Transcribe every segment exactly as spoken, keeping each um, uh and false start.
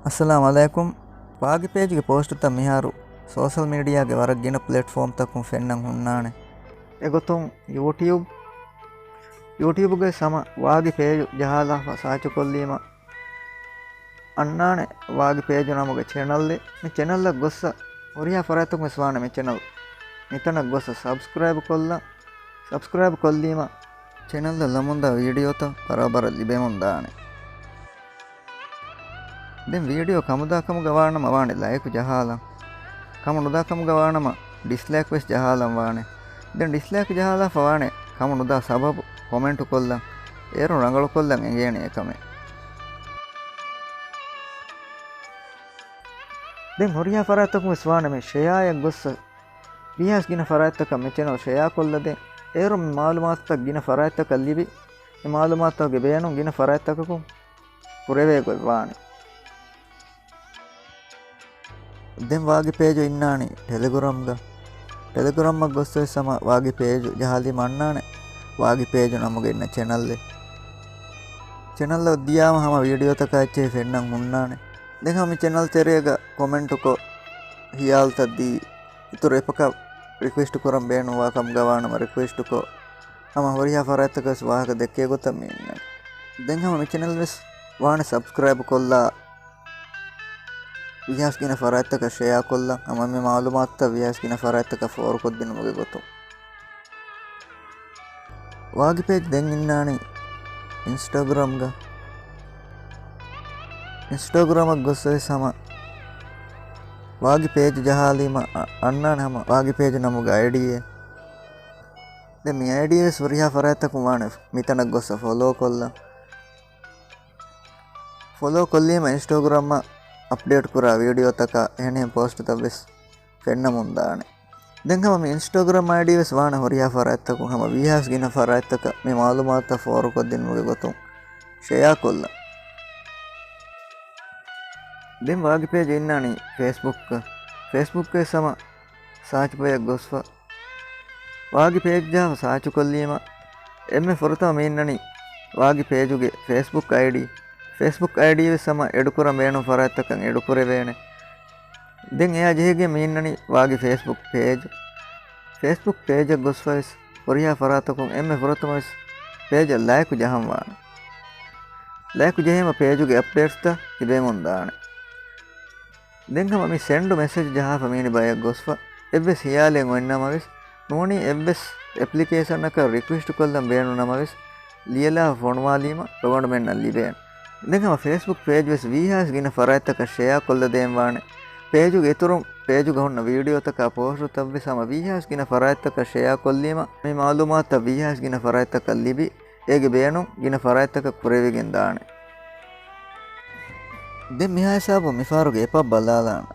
އައްސަލާމު ޢަލައިކުމް. ވާގި ޕޭޖުގެ ޕޯސްޓުތައް މިހާރު ސޯޝަލް މީޑިއާގެ ވަރަށް ގިނަ ޕްލެޓްފޯމްތަކުން ފެންނަން ހުންނާނެ. އެގޮތުން ޔޫޓިއުބް، ޔޫޓިއުބްގައި ހަމަ ވާގި ޕޭޖު ޖަހާލާފަ ސާޗުކޮށްލީމަ އަންނާނެ ވާގި ޕޭޖު ނަމުގެ ޗެނަލްއެއް. މި ޗެނަލްއަށް ގޮއްސަ ހުރިހާ ފަރާތްތަކުން ވެސް ވާނެ މި ޗެނަލް. މިތަނަށް ގޮއްސަ ސަބްސްކްރައިބް ކޮށްލަން. ސަބްސްކްރައިބް ކޮށްލީމަ ޗެނަލްއަށް ލަމުންދާ ވީޑިއޯތައް ބަރާބަރަށް ލިބެމުން ދާނެ. ދެން ވީޑިއޯ ކަމުދާ ކަމުގަ ވާނަމަ ވާނެ ލައިކު ޖަހާލަން. ކަމު ނުދާ ކަމުގަ ވާނަމަ ޑިސްލައިކް ވެސް ޖަހާލަން ވާނެ. ދެން ޑިސްލައިކް ޖަހާލާފަ ވާނެ ކަމު ނުދާ ސަބަބު ކޮމެންޓު ކޮށްލަން. އޭރުން ރަނގަޅު ކޮށްލަން އެނގޭނެ އެކަމެއް. ދެން ހުރިހާ ފަރާތްތަކުން ވެސް ވާނަމޭ ޝެއާއެއް ގޮއްސަ ވީހާސް ގިނަ ފަރާތްތަކަށް މި ޗެނަލް ޝެއާ ކޮށްލަދޭ. އޭރުން މި މައުލޫމާތުތައް ގިނަ ފަރާތްތަކަށް ލިބި، މި މައުލޫމާތުތަކުގެ ބޭނުން ގިނަ ފަރާތްތަކަކުން ކުރެވޭ ގޮތް ވާނެ. ދެން ވާގި ޕޭޖު އިންނާނީ ޓެލެގްރާމްގަ. ޓެލެގްރާމްއަށް ގޮއްސަވެސް ހަމަ ވާގި ޕޭޖު ޖަހާލީމަ އަންނާނެ ވާގި ޕޭޖު ނަމުގަ އިންނަ ޗެނަލްއެއް. ޗެނަލްއަށް ދިޔާމަ ހަމަ ވީޑިއޯތަކާ އެއްޗެހި ފެންނަން ހުންނާނެ. ދެން ހަމަ މި ޗެނަލް ތެރޭގަ ކޮމެންޓުކޮށް، ހިޔާލުތައް ދީ، އިތުރު އެޕަކަށް ރިކުއެސްޓް ކުރަން ބޭނުންވާ ކަމުގަ ވާނަމަ ރިކުއެސްޓްކޮށް، ހަމަ ހުރިހާ ފަރާތްތަކަށް ވެސް ވާހަކަ ދެއްކޭ ގޮތަށް މި އިންނަނީ. ދެން ހަމަ މި ޗެނަލް ވެސް ވާނެ ސަބްސްކްރައިބް ކޮށްލާ، ވީހާސް ގިނަ ފަރާތްތަކަށް ޝެއާ ކޮށްލަން، ހަމަ މި މައުލޫމާތުތައް ވީހާސް ގިނަ ފަރާތްތަކަށް ފޯރުކޮށްދިނުމުގެ ގޮތުން. ވާގި ޕޭޖް ދެން އިންނާނީ އިންސްޓާގްރާމްގަ. އިންސްޓާގްރާމަށް ގޮއްސަވެސް ހަމަ ވާގި ޕޭޖު ޖަހާލީމަ އަ-، އަންނާނެ ހަމަ ވާގި ޕޭޖު ނަމުގެ އައިޑީއެއް. ދެން މި އައިޑީ ވެސް ހުރިހާ ފަރާތްތަކުން ވާނެ މިތަނަށް ގޮއްސަ ފޮލޯ ކޮށްލަން. ފޮލޯ ކޮށްލީމަ އިންސްޓާގްރާމަށް އަޕްޑޭޓް ކުރާ ވީޑިއޯތަކާ އެހެނިހެން ޕޯސްޓުތައް ވެސް ފެންނަމުން ދާނެ. ދެން ހަމަ މި އިންސްޓާގްރާމް އައިޑީ ވެސް ވާނެ ހުރިހާ ފަރާތްތަކުން ހަމަ ވީހާސް ގިނަ ފަރާތްތަކަށް މި މައުލޫމާތުތައް ފޯރުކޮށްދިނުމުގެ ގޮތުން ޝެއާ ކޮށްލަން. ދެން ވާގި ޕޭޖު އިންނާނީ ފޭސްބުކްގަ. ފޭސްބުކްގައި ހަމަ ސާޗް ބޮއެއް ގޮސްފަ ވާގި ޕޭޖު ޖަހާފަ ސާޗުކޮށްލީމަ، އެންމެ ފުރަތަމަ މި އިންނަނީ ވާގި ޕޭޖުގެ ފޭސްބުކް އައިޑީ. ފޭސްބުކް އައިޑީ ވެސް ހަމަ އެޑުކުރަން ބޭނުން ފަރާތްތަކަށް އެޑުކުރެވޭނެ. ދެން އެއާ ޖެހިގެން މި އިންނަނީ ވާގި ފޭސްބުކް ޕޭޖު. ފޭސްބުކް ޕޭޖަށް ގޮސްފަ ވެސް ހުރިހާ ފަރާތަކުން އެންމެ ފުރަތަމަ ވެސް ޕޭޖަށް ލައިކު ޖަހަން ވާނެ. ލައިކު ޖެހީމަ ޕޭޖުގެ އަޕްޑޭޓްސްތައް ލިބެމުން ދާނެ. ދެން ހަމަ މި ސެންޑް މެސެޖް ޖަހާފަ މީނި ބަޔަށް ގޮސްފަ އެއްވެސް ހިޔާލެއް އޮތްނަމަވެސް، ނޫނީ އެއްވެސް އެޕްލިކޭޝަނަކަށް ރިކުއެސްޓް ކޮށްލަން ބޭނުންނަމަވެސް، ލިޔެލާ ފޮނުވާލީމަ ރޮވަނޑުމެންނަށް ލިބޭނެ. ދެން ހަމަ ފޭސްބުކް ޕޭޖް ވެސް ވީހާސް ގިނަ ފަރާތްތަކަށް ޝެއާ ކޮށްލަދޭން ވާނެ. ޕޭޖުގެ އިތުރުން ޕޭޖުގަ ހުންނަ ވީޑިއޯތަކާ ޕޯސްޓުތައް ވެސް ހަމަ ވީހާސް ގިނަ ފަރާތްތަކަށް ޝެއާ ކޮށްލީމަ، މި މައުލޫމާތުތައް ވީހާސް ގިނަ ފަރާތްތަކަށް ލިބި، އޭގެ ބޭނުން ގިނަ ފަރާތްތަކަށް ކުރެވިގެން ދާނެ. ދެން މިހާ ހިސާބުން މިފަހަރުގެ އެޕަށް ބަލާލާނަން.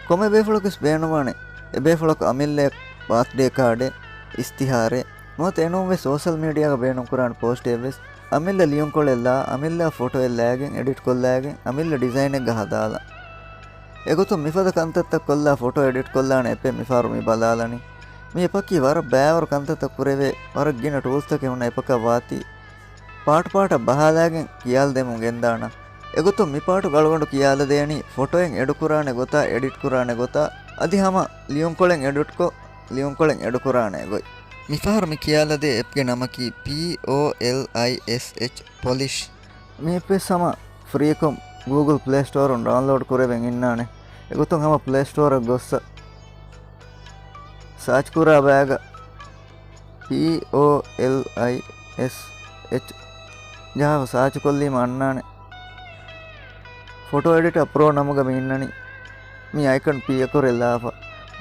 ކޮންމެ ބޭފުޅަކުވެސް ބޭނުންވާނެ އެބޭފުޅަކު އަމިއްލަ ބާތްޑޭ ކާޑެއް، އިސްތިހާރެއް ނުވަތަ އެނޫންވެސް ސޯޝަލް މީޑިއާގަ ބޭނުންކުރާނެ ޕޯސްޓެއްވެސް އަމިއްލަ ލިޔުންކޮޅެއްލާ، އަމިއްލަ ފޮޓޯއެއްލާގެން އެޑިޓް ކޮށްލާގެން އަމިއްލަ ޑިޒައިނެއްގަ ހަދާލާ. އެގޮތުން މިފަދަ ކަންތައްތައް ކޮށްލާ ފޮޓޯ އެޑިޓް ކޮށްލާނެ އެޕެއް މިފަހަރު މި ބަލާލަނީ. މި އެޕަކީ ވަރަށް ބައިވަރު ކަންތައްތައް ކުރެވޭ ވަރަށް ގިނަ ޓޫލްސްތަކެއް ހުންނަ އެޕަކަށް ވާތީ، ޕާޓު ޕާޓަށް ބަހާލާގެން ކިޔާލަދެމުން ގެންދާނަން. އެގޮތުން މި ޕާޓު އަޅުގަނޑު ކިޔާލަދޭނީ ފޮޓޯއެއް އެޑުކުރާނެ ގޮތާ، އެޑިޓް ކުރާނެ ގޮތާ، އަދި ހަމަ ލިޔުންކޮޅެއް އެޑިޓްކޮށް، ލިޔުންކޮޅެއް އެޑުކުރާނެ ގޮތް. މިފަހަރު މި ކިޔާލަދޭ އެޕްގެ ނަމަކީ ޕީ އޯ އެލް އައި އެސް އެޗް ޕޮލިޝް. މި އެޕް ވެސް ހަމަ ފްރީކޮށް ގޫގުލް ޕްލޭ ސްޓޯރުން ޑައުންލޯޑް ކުރެވެން އިންނާނެ. އެގޮތުން ހަމަ ޕްލޭ ސްޓޯރަށް ގޮއްސަ ސާޗް ކުރާ ބައިގަ ޕީ އޯ އެލް އައި އެސް އެޗް ޖަހާފަ ސާޗުކޮށްލީމަ އަންނާނެ ފޮޓޯ އެޑިޓަރ ޕްރޯ ނަމުގަ މި އިންނަނީ. މި އައިކަން ޕީ އަކުރެއް ލާފަ.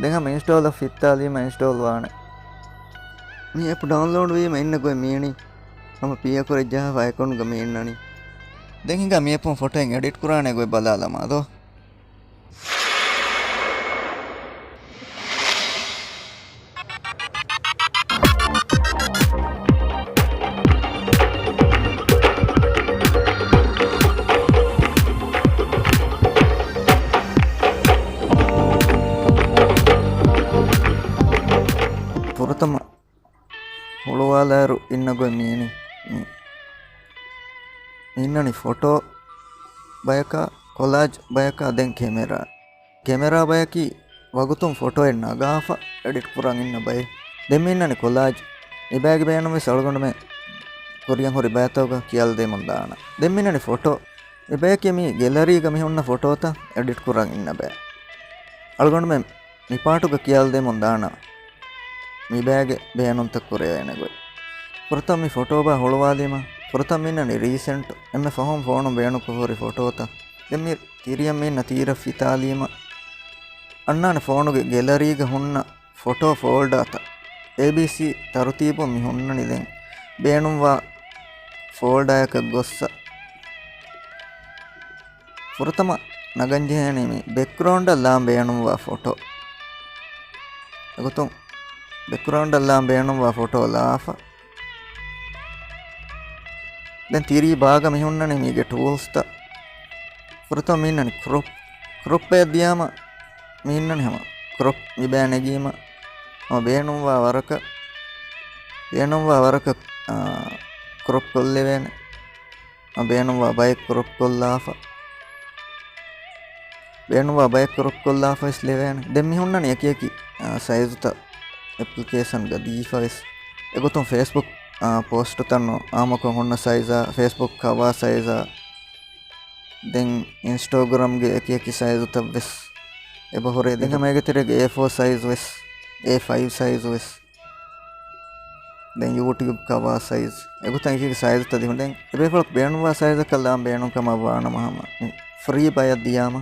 ދެން ހަމަ އިންސްޓޯލަށް ފިއްތާލީމަ އިންސްޓޯލް ވާނެ. މި އެޕް ޑައުންލޯޑް ވީމަ އިންނަ ގޮތް މިއިނީ. ހަމަ ޕީ އަކުރެއް ޖަހާފަ އައިކަންގަ މި އިންނަނީ. ދެން ހިނގާ މި އެޕުން ފޮޓޯއެއް އެޑިޓް ކުރާނެ ގޮތް ބަލާލަމާ ދޯ. ފުރަތަމަ ހުޅުވާލާއިރު އިންނަ ގޮތް މިއިނީ. މި އިންނަނީ ފޮޓޯ. ބަޔަކާ، ކޮލާޖް ބަޔަކާ، ދެން ކެމެރާ. ކެމެރާ ބަޔަކީ ވަގުތުން ފޮޓޯއެއް ނަގާފަ އެޑިޓް ކުރަން އިންނަ ބައެއް. ދެން މި އިންނަނީ ކޮލާޖް. މި ބައިގެ ބޭނުންވެސް އަޅުގަނޑުމެން ކުރިއަށް ހުރި ބައިތަކުގަ ކިޔާލަދޭމުން ދާނަ. ދެން މި އިންނަނީ ފޮޓޯ. މި ބަޔަކީ މި ގެލަރީގަ މި ހުންނަ ފޮޓޯތައް އެޑިޓް ކުރަން އިންނަ ބައެއް. އަޅުގަނޑުމެން މި ޕާޓުގަ ކިޔާލަދޭމުން ދާނަ މި ބައިގެ ބޭނުންތައް ކުރެވޭނެ ގޮތް. ފުރަތަމަ މި ފޮޓޯ ބައި ހުޅުވާލީމަ، ފުރަތަމަ މި އިންނަނީ ރީސެންޓް، އެންމެ ފަހުން ފޯނުން ބޭނުންކޮށް ހުރި ފޮޓޯތައް. ދެން މި ތިރިއަށް މި އިންނަ ތީރަށް ފިތާލީމަ، އަންނާނެ ފޯނުގެ ގެލަރީގަ ހުންނަ ފޮޓޯ ފޯލްޑާތައް. އޭ ބީ ސީ ތަރުތީބުން މި ހުންނަނީ ދެން ބޭނުންވާ ފޯލްޑާއަކަށް ގޮއްސަ. ފުރަތަމަ ނަގަންޖެހޭނީ މި ބެކްގްރައުންޑަށް ލާން ބޭނުންވާ ފޮޓޯ. އެގޮތުން ބެކްގްރައުންޑަށް ލާން ބޭނުންވާ ފޮޓޯ ލާފަ. ދެން ތިރީ ބާގަ މި ހުންނަނީ މީގެ ޓޫލްސްތައް. ފުރަތަމަ މި އިންނަނީ ކްރޮޕް. ކްރޮޕް ބަޔަށް ދިޔާމަ މި އިންނަނީ ހަމަ ކްރޮޕް. މި ބަޔަށް ނެގީމަ ހަމަ ބޭނުންވާ ވަރަކަށް، ބޭނުންވާ ވަރަކަށް، އާ، ކްރޮޕް ކޮށްލެވޭނެ. އާ، ބޭނުންވާ ބައެއް ކްރޮޕް ކޮށްލާފަ. ބޭނުންވާ ބައެއް ކްރޮޕް ކޮށްލާފަ ވެސް ލެވޭނެ. ދެން މި ހުންނަނީ އެކިއެކި، އާ، ސައިޒުތައް އެޕްލިކޭޝަންގަ ދީފަ ވެސް. އެގޮތުން ފޭސްބުކް، އާ، ޕޯސްޓުތައް އާއްމުކޮށް ހުންނަ ސައިޒާ، ފޭސްބުކް ކަވާ ސައިޒާ، ދެން އިންސްޓޯގްރާމްގެ އެކިއެކި ސައިޒުތައް ވެސް އެބަހުރޭ. ދެން ހަމަ އޭގެ ތެރޭގެ އޭ ފޯ ސައިޒު ވެސް، އޭ ފައިވް ސައިޒު ވެސް. ދެން ޔޫޓިއުބް ކަވާ ސައިޒް. އެގޮތަށް އެކި ސައިޒްތައް ދިހުން. ދެން އެބޭފުޅަކު ބޭނުންވާ ސައިޒަކަށް ލާން ބޭނުންކަމަށް ވާނަމަ ހަމަ ފްރީ ބަޔަށް ދިޔާމަ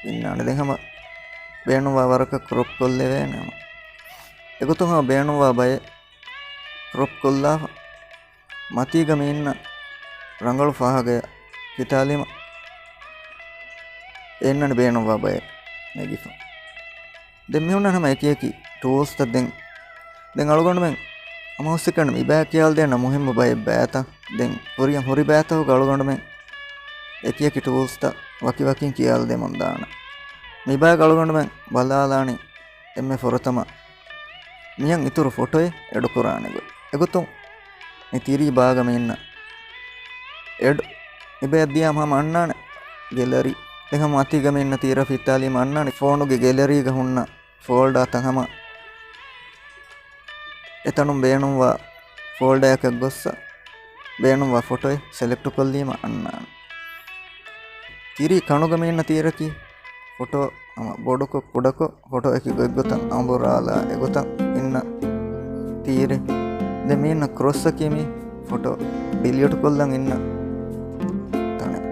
އިންނާނެ. ދެން ހަމަ ބޭނުންވާ ވަރަކަށް ކްރޮޕް ކޮށްލެވޭނެ ހަމަ. އެގޮތުން ހަމަ ބޭނުންވާ ބައެއް ކްރޮޕް ކޮށްލާފަ. މަތީގަ މި އިންނަ ރަނގަޅު ފަހަގަ ފިތާލީމަ އެ އިންނަނީ ބޭނުންވާ ބައެއް ނެގިފަ. ދެން މި ހުންނަނީ ހަމަ އެކިއެކި ޓޫލްސްތައް. ދެން، ދެން އަޅުގަނޑުމެން ހަމަ ހުސްއެކަނި މި ބައި ކިޔާލަދޭން މުހިއްމު ބައެއް ބައިތައް. ދެން ހުރި، ހުރި ބައިތަކުގަ އަޅުގަނޑުމެން އެކިއެކި ޓޫލްސްތައް ވަކިވަކިން ކިޔާލަދެމުން ދާނަ. މި ބައިގަ އަޅުގަނޑުމެން ބަލާލާނީ އެންމެ ފުރަތަމަ މިޔަށް އިތުރު ފޮޓޯއެއް އެޑު ކުރާނެ ގޮތް. އެގޮތުން މި ތިރީ ބާގަ މި އިންނަ އެޑް މި ބަޔަށް ދިޔާމަ ހަމަ އަންނާނެ ގެލަރީ. ދެން ހަމަ މަތީގަ މި އިންނަ ތީރަށް ފިތާލީމަ އަންނާނެ ފޯނުގެ ގެލަރީގަ ހުންނަ ފޯލްޑާތައް ހަމަ އެތަނުން ބޭނުންވާ ފޯލްޑާއަކަށް ގޮއްސަ ބޭނުންވާ ފޮޓޯއެއް ސެލެކްޓު ކޮށްލީމަ އަންނާނެ. ތިރީ ކަނުގަ މި އިންނަ ތީރަކީ ފޮޓޯ ހަމަ ބޮޑުކޮށް، ކުޑަކޮށް، ފޮޓޯއަކީ ގޮތްގޮތަށް އަނބުރާލާ އެގޮތަށް އިންނަ ތީރެއް. ދެން މި އިންނަ ކްރޮސްއަކީ މި ފޮޓޯ ޑިލީޓު ކޮށްލަން އިންނަ ތަނެއް.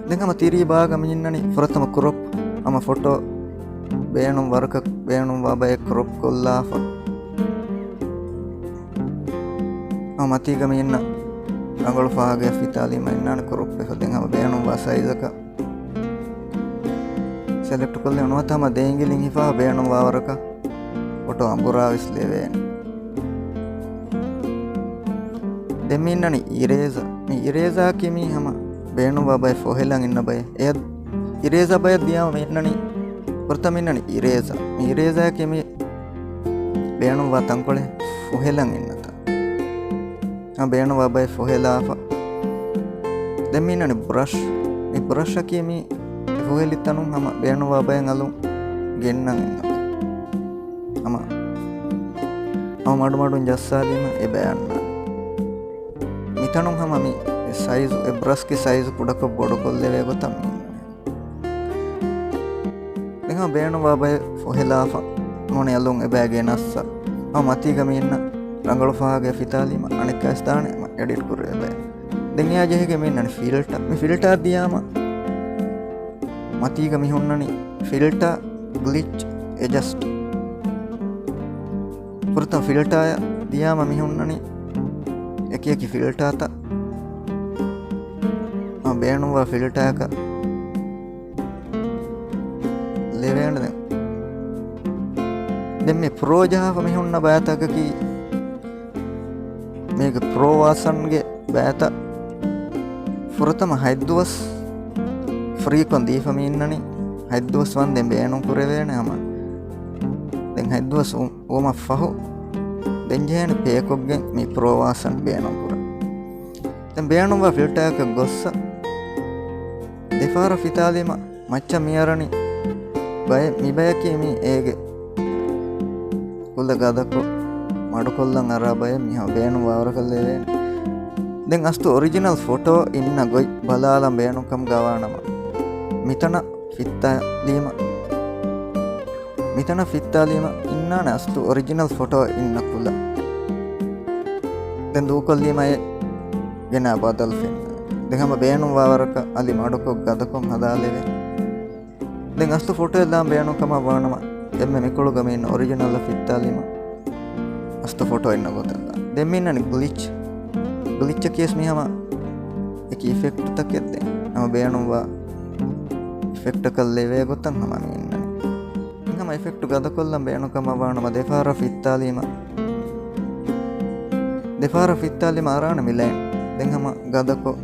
ދެން ހަމަ ތިރީ ބާގަ މި އިންނަނީ ފުރަތަމަ ކްރޮޕް. ހަމަ ފޮޓޯ ބޭނުން ވަރަކަށް ބޭނުންވާ ބައެއް ކްރޮޕް ކޮށްލާފަ. ހަމަ މަތީގަ މި އިންނަ ރަނގަޅު ފަހަގަ ފިތާލީމަ އިންނާނެ ކްރޮޕް ވެފަ. ދެން ހަމަ ބޭނުންވާ ސައިޒަކަށް ސެލެކްޓް ކޮށްލެވުނު ނުވަތަ ހަމަ ދެ އިނގިލިން ހިފާ ބޭނުންވާ ވަރަކަށް ފޮޓޯ އަނބުރާ ވެސް ލެވޭނެ. ދެން މި އިންނަނީ އިރޭޒާ. މި އިރޭޒާއަކީ މީ ހަމަ ބޭނުންވާ ބައެއް ފޮހެލަން އިންނަ ބައެއް. އެ އިރޭޒާ ބަޔަށް ދިޔާމަ މި އިންނަނީ، ފުރަތަމަ އިންނަނީ އިރޭޒާ. މި އިރޭޒާއަކީ މީ ބޭނުންވާ ތަންކޮޅެއް ފޮހެލަން އިންނަ ތަން. ހަމަ ބޭނުންވާ ބައެއް ފޮހެލާފަ. ދެން މި އިންނަނީ ބްރަޝް. މި ބްރަޝްއަކީ މީ ފޮހެލި ތަނުން ހަމަ ބޭނުންވާ ބައެއް އަލުން ގެންނަން އިންނަ. ހަމަ، ހަމަ މަޑުމަޑުން ޖައްސާލީމަ އެބައަންނާނެ. މިތަނުން ހަމަ މި ސައިޒު، އެ ބްރަޝްގެ ސައިޒު ކުޑަކޮށް ބޮޑުކޮށްލެވޭ ގޮތަށް މި އިންނަނީ. ދެން ހަމަ ބޭނުންވާ ބައެއް ފޮހެލާފަ ނޫނީ އަލުން އެބައި ގެނައްސަ. ހަމަ މަތީގަ މި އިންނަ ރަނގަޅު ފަހަގަ ފިތާލީމަ އަނެއްކާވެސް ދާނެ އެޑިޓް ކުރެވޭ ބައެއް. ދެން އެއާ ޖެހިގެން މި އިންނަނީ ފިލްޓަ. މި ފިލްޓާ ދިޔާމަ މަތީގަ މި ހުންނަނީ ފިލްޓާ ގްލިޗް އެޖަސްޓް. ފުރަތަމަ ފިލްޓާއަށް ދިޔާމަ މި ހުންނަނީ އެކިއެކި ފިލްޓާތައް. އާ، ބޭނުންވާ ފިލްޓާއަކަށް ލެވޭނެ ދެން. ދެން މި ޕްރޯ ޖަހާފަ މި ހުންނަ ބައިތަކަކީ މީގެ ޕްރޯ ވާސަންގެ ބައިތައް. ފުރަތަމަ ހަތްދުވަސް ފްރީކޮށް ދީފަ މި އިންނަނީ. ހަތްދުވަސް ވަންދެން ބޭނުން ކުރެވޭނެ ހަމަ. ދެން ހަތްދުވަސް ވު-، ވުމަށް ފަހު ދެން ޖެހޭނެ ޕޭކޮށްގެން މި ޕްރޯ ވާސަން ބޭނުންކުރަން. ދެން ބޭނުންވާ ފިލްޓަރަކަށް ގޮއްސަ ދެފަހަރަށް ފިތާލީމަ މައްޗަށް މިއަރަނި ބައެއް، މި ބަޔަކީ މީ އޭގެ ކުލަ ގަދަކޮށް މަޑުކޮށްލަން އަރާ ބައެއް، މިހާ ބޭނުން ވާވަރަކަށް ލެވޭނެ. ދެން އަސްތު އޮރިޖިނަލް ފޮޓޯ އިންނަ ގޮތް ބަލާލަން ބޭނުންކަމުގަ ވާނަމަ، މިތަނަށް ފިއްތާލީމަ، މިތަނަށް ފިއްތާލީމަ އިންނާނެ އަސްތު އޮރިޖިނަލް ފޮޓޯ އިންނަ ކުލަ. ދެން ދޫކޮށްލީމަ އެ ގެނާ ބަދަލު ފެންނާނެ. ދެން ހަމަ ބޭނުން ވާވަރަކަށް އަލި މަޑުކޮށް ގަދަކޮށް ހަދާލެވޭ. ދެން އަސްތު ފޮޓޯއެއް ލާން ބޭނުން ކަމަށް ވާނަމަ، އެންމެ މިކޮޅުގަ މި އިންނަ އޮރިޖިނަލްއަށް ފިއްތާލީމަ އަސްތު ފޮޓޯ އިންނަ ގޮތަށް ލާން. ދެން މި އިންނަނީ ގްލިޗް. ގްލިޗަކީ ވެސް މި ހަމަ އެކި އިފެކްޓްތަކެއް ދެން ހަމަ ބޭނުންވާ އިފެކްޓަކަށް ލެވޭ ގޮތަށް ހަމަ މި އިންނަނީ. ހަމަ އިފެކްޓް ގަދަކޮށްލަން ބޭނުން ކަމަށް ވާނަމަ ދެފަހަރަށް ފިއްތާލީމަ، ދެފަހަރަށް ފިއްތާލީމަ އަރާނެ މި ލައިން. ދެން ހަމަ ގަދަކޮށް،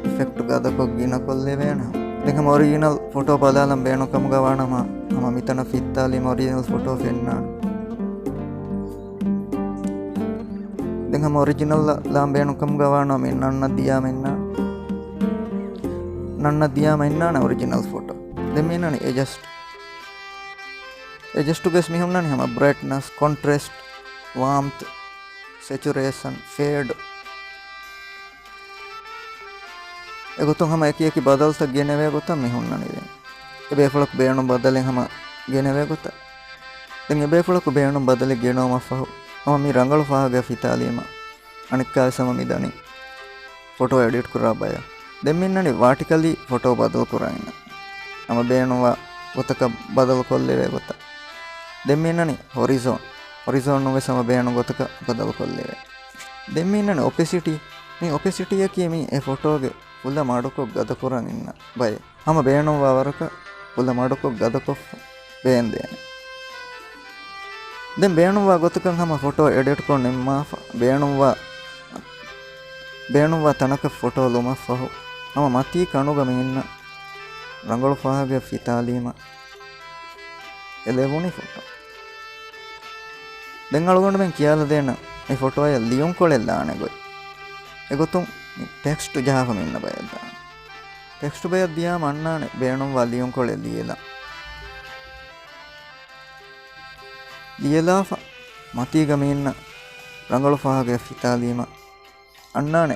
އިފެކްޓް ގަދަކޮށް ގިނަކޮށްލެވޭނެ. ދެން ހަމަ އޮރިޖިނަލް ފޮޓޯ ބަލާލަން ބޭނުން ކަމުގަ ވާނަމަ، ހަމަ މިތަނަށް ފިއްތާލީމަ އޮރިޖިނަލް ފޮޓޯ ފެންނާނެ. ދެން ހަމަ އޮރިޖިނަލް ލާން ބޭނުން ކަމުގަ ވާނަމަ މި ނަންނަ ދިޔާމަ އިންނާނެ. ނަންނަ ދިޔާމަ އިންނާނެ އޮރިޖިނަލް ފޮޓޯ. ދެން މި އިންނަނީ އެޖަސްޓް. އެޖަސްޓުގަސް މި ހުންނަނީ ހަމަ ބްރައިޓްނަސް، ކޮންޓްރެސްޓް، ވާމްތު، ސެޗުރޭޝަން، ފޭޑް. އެގޮތުން ހަމަ އެކި އެކި ބަދަލުތައް ގެނެވޭ ގޮތަށް މި ހުންނަނީ ދެން. އެބޭފުޅަކު ބޭނުން ބަދަލެއް ހަމަ ގެނެވޭ ގޮތަށް. ދެން އެބޭފުޅަކު ބޭނުން ބަދަލެއް ގެނައުމަށްފަހު ހަމަ މި ރަނގަޅު ފާހަގަ ފިތާލީމަ އަނެއްކާވެސް ހަމަ މި ދަނީ ފޮޓޯ އެޑިޓް ކުރާ ބަޔަށް. ދެން މި އިންނަނީ ވާޓިކަލީ ފޮޓޯ ބަދަލު ކުރަން އިންނަ. ހަމަ ބޭނުންވާ ގޮތަކަށް ބަދަލު ކޮށްލެވޭ ގޮތަށް. ދެން މި އިންނަނީ ހޮރިޒޯން. ހޮރިޒޯން ނުވެސް ހަމަ ބޭނުން ގޮތަކަށް ބަދަލު ކޮށްލެވޭ. ދެން މި އިންނަނީ އޮޕެސިޓީ. މި އޮޕެސިޓީއަކީ މީ އެ ފޮޓޯގެ ކުލަ މަޑުކޮށް ގަދަކުރަން އިންނަ ބައެއް. ހަމަ ބޭނުންވާ ވަރަކަށް ކުލަ މަޑުކޮށް ގަދަކޮށްފަ ބޭންދޭނެ. ދެން ބޭނުންވާ ގޮތަކަށް ހަމަ ފޮޓޯ އެޑިޓްކޮށް ނިންމާފަ، ބޭނުންވާ، ބޭނުންވާ ތަނަކަށް ފޮޓޯ ލުމަށްފަހު، ހަމަ މަތީ ކަނުގަ މި އިންނަ ރަނގަޅު ފާހަގަ ފިތާލީމަ އެ ލެވުނީ ފޮޓޯ. ދެން އަޅުގަނޑުމެން ކިޔާލަދޭނަން މި ފޮޓޯއަށް ލިޔުންކޮޅެއް ލާނެ ގޮތް. އެގޮތުން މި ޓެކްސްޓް ޖަހާފަ މި އިންނަ ބަޔަށް ދާނެ. ޓެކްސްޓް ބަޔަށް ދިޔާމަ އަންނާނެ ބޭނުންވާ ލިޔުންކޮޅެއް ލިޔެލާ. ލިޔެލާފަ މަތީގަ މި އިންނަ ރަނގަޅު ފާހަގައެއް ފިތާލީމަ އަންނާނެ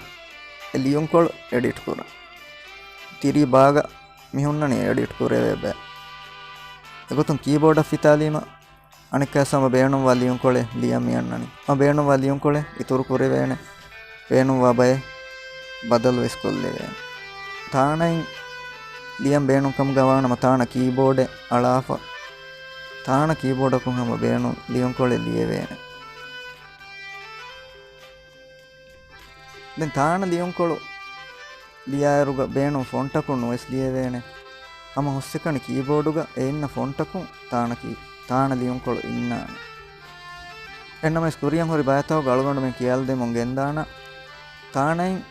އެ ލިޔުންކޮޅު އެޑިޓް ކުރަން. ތިރީ ބާގަ މި ހުންނަނީ އެޑިޓް ކުރެވޭ ބައެއް. އެގޮތުން ކީބޯޑަށް ފިތާލީމަ އަނެއްކާވެސް ހަމަ ބޭނުންވާ ލިޔުންކޮޅެއް ލިޔަން މި އަންނަނީ. ހަމަ ބޭނުންވާ ލިޔުންކޮޅެއް އިތުރު ކުރެވޭނެ. ބޭނުންވާ ބައެއް ބަދަލު ވެސް ކޮށްލެވޭނެ. ތާނައިން ލިޔަން ބޭނުން ކަމުގަ ވާނަމަ ތާނަ ކީބޯޑެއް އަޅާފަ، ތާނަ ކީބޯޑަކުން ހަމަ ބޭނުން ލިޔުންކޮޅެއް ލިޔެވޭނެ. ދެން ތާނަ ލިޔުންކޮޅު ލިޔާއިރުގަ ބޭނުން ފޮންޓަކުން ނުވެސް ލިޔެވޭނެ. ހަމަ ހުސްއެކަނި ކީބޯޑުގަ އެ އިންނަ ފޮންޓަކުން ތާނަ ކީ، ތާނަ ލިޔުންކޮޅު އިންނާނެ. އެހެންނަމަވެސް ކުރިއަށް ހުރި ބައިތަކުގަ އަޅުގަނޑުމެން ކިޔާލަދެމުން ގެންދާނަން ތާނައިން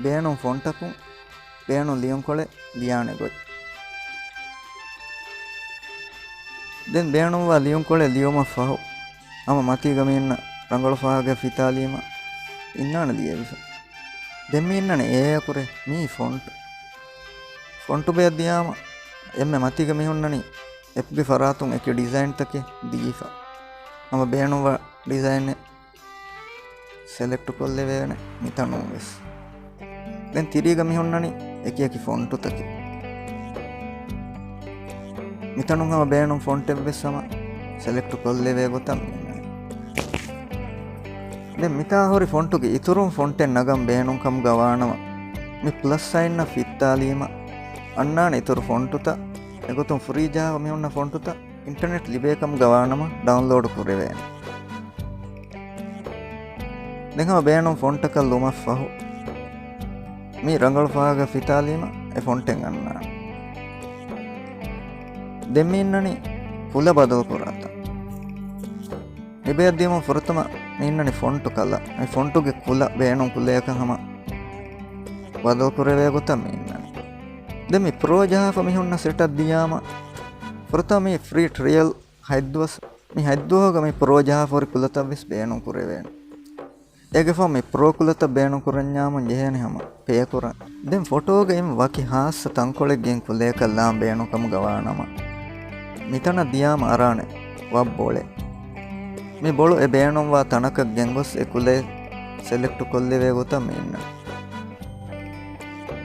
ބޭނުން ފޮންޓަކުން ބޭނުން ލިޔުންކޮޅެއް ލިޔާނެ ގޮތް. ދެން ބޭނުންވާ ލިޔުންކޮޅެއް ލިޔުމަށް ފަހު، ހަމަ މަތީގަ މި އިންނަ ރަނގަޅު ފާހަގައެއް ފިތާލީމަ އިންނާނެ ލިޔެވިފަ. ދެން މި އިންނަނީ އޭ އަކުރެއް މީ ފޮންޓް. ފޮންޓު ބަޔަށް ދިޔާމަ އެންމެ މަތީގަ މި ހުންނަނީ އެޕްގެ ފަރާތުން އެކި ޑިޒައިންތަކެއް ދީފަ. ހަމަ ބޭނުންވާ ޑިޒައިނެއް ސެލެކްޓު ކޮށްލެވޭނެ މިތަނުން ވެސް. ދެން ތިރީގަ މި ހުންނަނީ އެކި އެކި ފޮންޓުތަކެއް. މިތަނުން ހަމަ ބޭނުން ފޮންޓެއް ވެސް ހަމަ ސެލެކްޓު ކޮށްލެވޭ ގޮތަށް މި އިންނަނީ. ދެން މިތާ ހުރި ފޮންޓުގެ އިތުރުން ފޮންޓެއް ނަގަން ބޭނުން ކަމުގަ ވާނަމަ، މި ޕްލަސް ސައިންއަށް ފިއްތާލީމަ އަންނާނެ އިތުރު ފޮންޓުތައް. އެގޮތުން ފްރީ ޖަހާފަ މި ހުންނަ ފޮންޓުތައް އިންޓަނެޓް ލިބޭ ކަމުގަ ވާނަމަ ޑައުންލޯޑު ކުރެވޭނެ. ދެން ހަމަ ބޭނުން ފޮންޓަކަށް ލުމަށްފަހު، މި ރަނގަޅު ފާހަގަ ފިތާލީމަ އެ ފޮންޓެއް އަންނާނެ. ދެން މި އިންނަނީ ކުލަ ބަދަލު ކުރާތަން. މި ބަޔަށް ދިޔުމުން ފުރަތަމަ މި އިންނަނީ ފޮންޓު ކަލާ. މި ފޮންޓުގެ ކުލަ ބޭނުން ކުލަޔަކަށް ހަމަ ބަދަލު ކުރެވޭ ގޮތަށް މި އިންނަނީ. ދެން މި ޕްރޯ ޖަހާފަ މި ހުންނަ ސެޓަށް ދިޔާމަ، ފުރަތަމަ މި ފްރީ ޓްރަޔަލް ހަތްދުވަސް މި ހަތްދުވަހުގަ މި ޕްރޯ ޖަހާފަހުރި ކުލަތައްވެސް ބޭނުން ކުރެވޭނެ. އޭގެފާ މި ޕްރޯ ކުލަތައް ބޭނުން ކުރަންޏާމުން ޖެހޭނެ ހަމަ ޕޭ ކުރަން. ދެން ފޮޓޯގައި ވަކި ހާއްސަ ތަންކޮޅެއް ގެން ކުލަޔަކަށް ލާން ބޭނުންކަމުގަ ވާނަމަ، މިތަނަށް ދިޔާމަ އަރާނެ ވަށް ބޮޅެއް. މި ބޮޅު އެ ބޭނުންވާ ތަނަކަށް ގެންގޮސް އެ ކުލައެއް ސެލެކްޓް ކޮށްލެވޭ ގޮތަށް މި އިންނަނީ.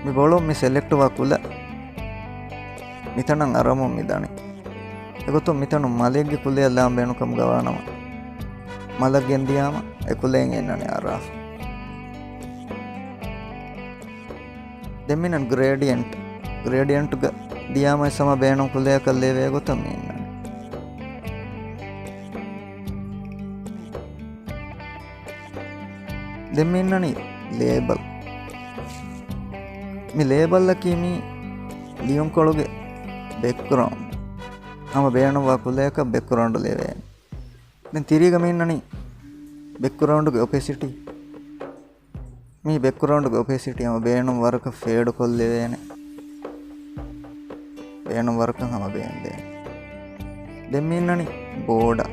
މި ބޮޅުން މި ސެލެކްޓްވާ ކުލަ މިތަނަށް އަރަމުން މި ދަނީ. އެގޮތުން މިތަނުން މަލެއްގެ ކުލަޔަށް ލާން ބޭނުންކަމުގަ ވާނަމަ، މަލަށް ގެންދިޔާމަ އެ ކުލައިން އިންނަނީ އަރާފަ. ދެން މިނަން ގްރޭޑިއެންޓް. ގްރޭޑިއެންޓްގަ ދިޔާމަ އެ ސަމަ ބޭނުން ކުލަޔަކަށް ލެވޭ ގޮތަށް މި އިންނަނީ. ދެން މި އިންނަނީ ލޭބަލް. މި ލޭބަލްއަކީ މީ ލިޔުންކޮޅުގެ ބެކްގްރައުންޑް. ހަމަ ބޭނުންވާ ކުލަޔަކަށް ބެކްގްރައުންޑް ލެވޭނެ. ދެން ތިރީގަ މި އިންނަނީ ބެކްގްރައުންޑްގެ އޮޕެސިޓީ. މީ ބެކްގްރައުންޑްގެ އޮޕެސިޓީ ހަމަ ބޭނުން ވަރަކަށް ފޭޑް ކޮށްލެވޭނެ. ބޭނުން ވަރަކަށް ހަމަ ބޭންދޭނެ. ދެން މި އިންނަނީ ބޯޑާ.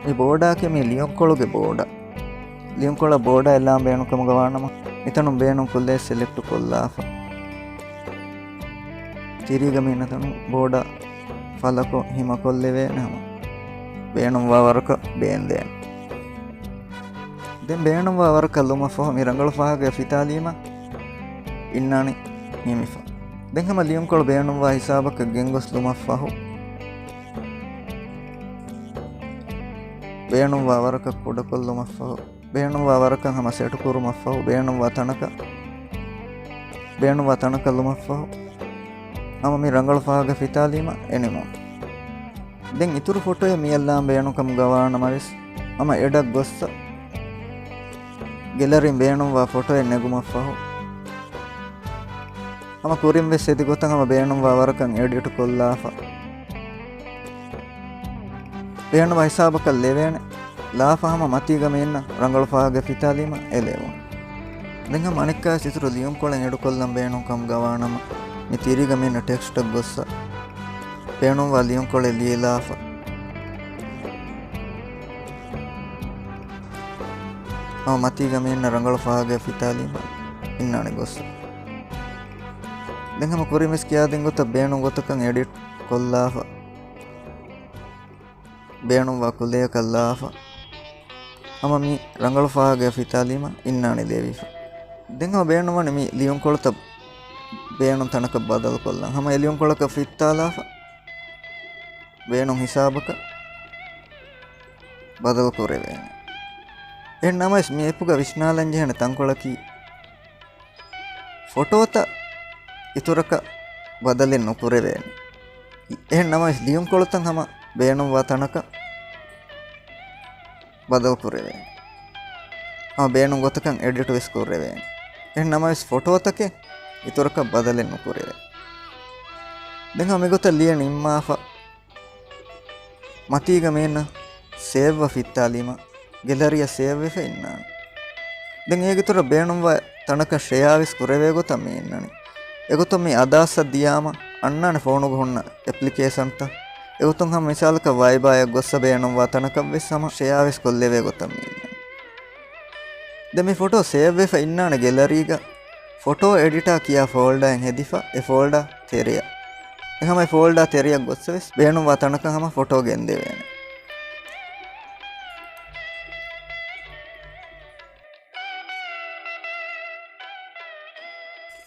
މި ބޯޑާއަކީ މީ ލިޔުންކޮޅުގެ ބޯޑާ. ލިޔުންކޮޅަށް ބޯޑާ އެއްލާން ބޭނުންކަމުގަ ވާނަމަ، މިތަނުން ބޭނުން ކުލައެއް ސެލެކްޓް ކޮށްލާފަ. ތިރީގަ މި އިންނަ ތަނުން ބޯޑާ ފަލަކޮށް ހިމަކޮށްލެވޭނެ ހަމަ. ބޭނުންވާ ވަރަކަށް ބޭންދޭނެ. ދެން ބޭނުންވާ ވަރަކަށް ލުމަށްފަހު މި ރަނގަޅު ފަހަގަ ފިތާލީމަ އިންނާނީ ނިމިފަ. ދެން ހަމަ ލިޔުންކޮޅު ބޭނުންވާ ހިސާބަކަށް ގެންގޮސް ލުމަށްފަހު، ބޭނުންވާ ވަރަކަށް ކުޑަކޮށްލުމަށްފަހު، ބޭނުންވާ ވަރަކަށް ހަމަ ސެޓު ކުރުމަށްފަހު، ބޭނުންވާ ތަނަކަށް، ބޭނުންވާ ތަނަކަށް ލުމަށްފަހު، ހަމަ މި ރަނގަޅު ފަހަގަ ފިތާލީމަ އެނިމުން. ދެން އިތުރު ފޮޓޯއެއް މިއަށްލާން ބޭނުންކަމުގަ ވާނަމަވެސް، ހަމަ އެޑަށް ގޮއްސަ ގެލަރީން ބޭނުންވާ ފޮޓޯއެއް ނެގުމަށްފަހު، ހަމަ ކުރިންވެސް އެދި ގޮތަށް ހަމަ ބޭނުންވާ ވަރަކަށް އެޑިޓް ކޮށްލާފަ. ބޭނުންވާ ހިސާބަކަށް ލެވޭނެ. ލާފަ ހަމަ މަތީގަ މި އިންނަ ރަނގަޅު ފަހަގަ ފިތާލީމަ އެ ލެވުން. ދެން ހަމަ އަނެއްކާވެސް އިތުރު ލިޔުންކޮޅެއް އެޑުކޮށްލަން ބޭނުން ކަމުގަ ވާނަމަ، މި ތިރީގަ މި އިންނަ ޓެކްސްޓަށް ގޮއްސަ، ބޭނުންވާ ލިޔުންކޮޅެއް ލިޔެލާފަ. ހަމަ މަތީގަ މި އިންނަ ރަނގަޅު ފަހަގަ ފިތާލީމަ އިންނާނެ ގޮއްސަ. ދެން ހަމަ ކުރިންވެސް ކިޔާދިން ގޮތަށް ބޭނުން ގޮތަކަށް އެޑިޓް ކޮށްލާފަ. ބޭނުންވާ ކުލަޔަކަށް ލާފަ. ހަމަ މި ރަނގަޅު ފަހަގަ ފިތާލީމަ އިންނާނެ ލެވިފަ. ދެން ހަމަ ބޭނުންވަނީ މި ލިޔުންކޮޅުތައް ބޭނުން ތަނަކަށް ބަދަލުކޮށްލަން. ހަމަ އެ ލިޔުންކޮޅަކަށް ފިއްތާލާފަ، ބޭނުން ހިސާބަކަށް ބަދަލު ކުރެވޭނެ. އެހެން ނަމަވެސް މި އެޕުގަ ވިސްނާލަން ޖެހޭނެ ތަންކޮޅަކީ، ފޮޓޯތައް އިތުރަކަށް ބަދަލެއް ނުކުރެވޭނެ. އެހެން ނަމަވެސް ލިޔުންކޮޅުތައް ހަމަ ބޭނުންވާ ތަނަކަށް ބަދަލު ކުރެވޭނެ. ހަމަ ބޭނުން ގޮތަކަށް އެޑިޓް ވެސް ކުރެވޭނެ. އެހެން ނަމަވެސް ފޮޓޯތަކެއް އިތުރަކަށް ބަދަލެއް ނުކުރެވޭ. ދެން ހަމަ މިގޮތަށް ލިޔެ ނިންމާފަ، މަތީގަ މި އިންނަ ސޭވްއަށް ފިއްތާލީމަ، ގެލަރީއަށް ސޭވްވެފަ އިންނާނެ. ދެން އޭގެ އިތުރަށް ބޭނުންވާ ތަނަކަށް ޝެއާވެސް ކުރެވޭ ގޮތަށް މި އިންނަނީ. އެގޮތުން މި އަދާސްއަށް ދިޔާމަ އަންނާނެ ފޯނުގަ ހުންނަ އެޕްލިކޭޝަންތައް. އެގޮތުން ހަމަ މިސާލަކަށް ވައިބާއަށް ގޮއްސަ ބޭނުންވާ ތަނަކަށްވެސް ހަމަ ޝެއާވެސް ކޮށްލެވޭ ގޮތަށް މި އިންނަނީ. ދެން މި ފޮޓޯ ސޭވްވެފަ އިންނާނެ ގެލަރީގަ ފޮޓޯ އެޑިޓާ ކިޔާ ފޯލްޑާއެއް ހެދިފަ އެ ފޯލްޑާ ތެރެއަށް. އެހަމަ އެ ފޯލްޑާ ތެރެއަށް ގޮއްސަވެސް ބޭނުންވާ ތަނަކަށް ހަމަ ފޮޓޯ ގެންދެވޭނެ.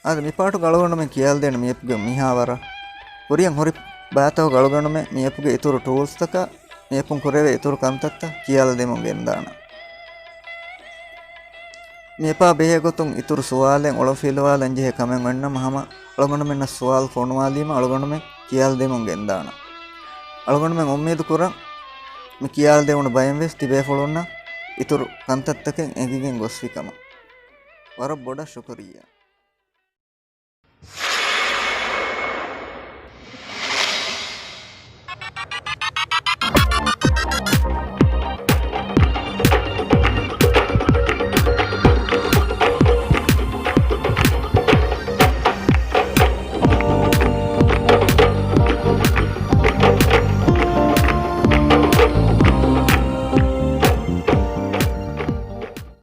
އާދެ، މި ޕާޓުގަ އަޅުގަނޑުމެން ކިޔާލަދޭނެ މި އެޕްގެ މިހާ ވަރަށް. ކުރިއަށް ހުރި ބައިތަކުގަ އަޅުގަނޑުމެން މި އެޕްގެ އިތުރު ޓޫލްސްތަކާ މި އެޕުން ކުރެވޭ އިތުރު ކަންތައްތައް ކިޔާލަދެމުން ގެންދާނަން. މި އެޕާ ބެހޭ ގޮތުން އިތުރު ސުވާލެއް އޮޅުންފިލުވާލަން ޖެހޭ ކަމެއް އޮންނަމަ ހަމަ އަޅުގަނޑުމެންނަށް ސުވާލު ފޮނުވާލީމަ އަޅުގަނޑުމެން ކިޔާލަދެމުން ގެންދާނަން. އަޅުގަނޑުމެން އުއްމީދު ކުރަން މި ކިޔާލަދެވުނު ބައިން ވެސް ތިބޭފުޅުންނަށް އިތުރު ކަންތައްތަކެއް އެނގިގެން ގޮސްފި ކަމަށް. ވަރަށް ބޮޑަށް ޝުކުރިއްޔާ.